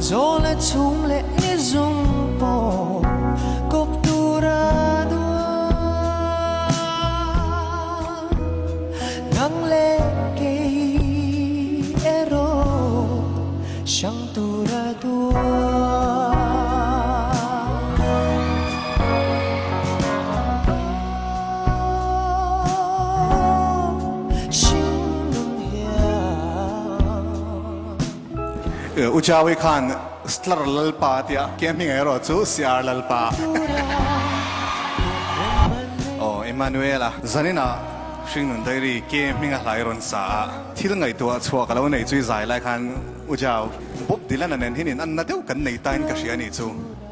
Zawl leh chhum leh ni zung pawh kawp tura duan Nang leh kei erawh hrang tura duan. U Chawi khan Stlar Lalpa a tia, ke hming erawh chu CR Lalpa. Aw Emmanuel-a zaninah Hringnun Diary ke hminga hlai rawn sa a, thil ngaihtuah chhuah ka lo nei chu i zai lai khan U Chau, Bob Dylan-a nen hian in anna deuh kan nei tain ka hria a nih chu.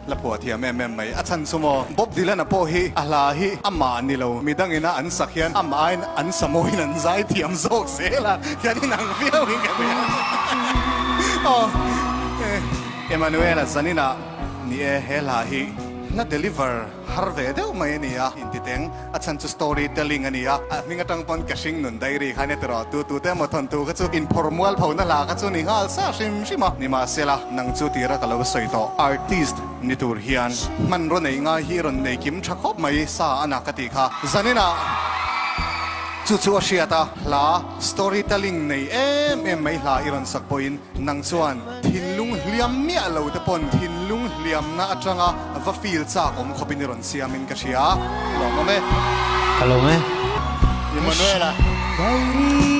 La phuah thiam em em mai. A chhan chu maw, Bob Dylan-a pawh hi a hla hi amah ni lo, midangin a an sak hian amah aiin an sa mawiin an zai thiam zawk zel a, hian inang viau in ka hria. Aw, Emmanuel-a zaninah ni e, he hla hi hla deliver har ve deuh mai a ni a, intiteng. A chhan chu story telling a ni a, a hming atang pawn ka hring nun diary kha nia tiraw, tu tu te emaw thawntu kha chu inphawrh mual pho na hla kha chu ni nghal sa hrim hrim a. Nimahsela, nang chu tira ka lo sawi tawh, artist ni tur hian hmanraw nei ngai hi rawn nei kim tha khawp mai sa a na ka tih kha. Zaninah chu chu a hriat a, hla story telling nei em em mai hla i rawn sak pawhin nang chuan thinlung hliam miah lo te pawn thinlung hliamna atanga Va feel chak awm khawpin i rawn siam in ka hria. Lawm awm e. Ka lawm e. Emmanuel-a,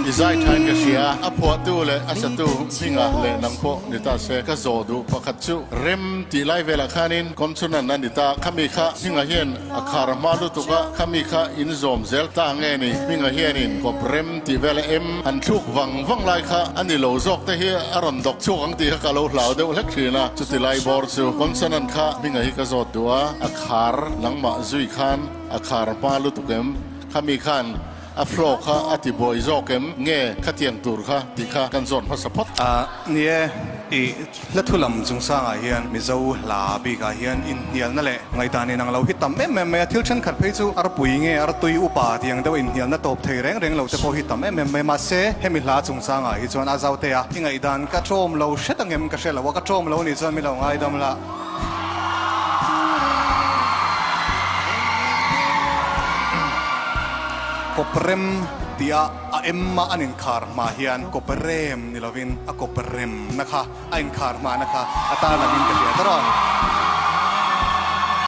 i zai thain ka hria. A phuahtu leh a satu hminga leh nang pawh ni ta se. Ka zawh duh pakhat chu rem tih lai velah khanin consonant a ni ta. Khami kha hminga hian a khar hma lutuk a, khami kha in zawm zel ta nge ni? Hminga hianin kawp rem tih vela em han thluk vang vang lai kha a ni lo zawk te hi a rawn dawk chhuak ang tih kha ka lo hlau deuh hlek thin a. Chuti lai bawr chu consonant kha hminga hi ka zawt duh a, a khar nangmah zui khan a khar hma lutuk em? Khami khan a flow kha a ti buai zawk em? Nge khatiang tur kha tih kha kan zawt hmasa phawt. Ni e, i hla thu lam chungchangah hian Mizo hla bikah hian inhnialna leh ngaihdan inang lo hi tam em em mai a, thil thenkhat phei chu arpui nge artui upa tih ang deuh inhnialna tawp thei reng reng lo te pawh hi tam em em mai. Mahse, hemi hla chungchangah hi chuan a zaute a, i ngaihdan ka ṭawm lo hret angem ka hre lo a, ka ṭawm lo nih chuan mi lo ngaidam la. Kawprem tia a emma an inkhar hma hian kawprem ni lovin a kawpremna kha a inkhar hmana kha a tarlangin ka hria ta rawn.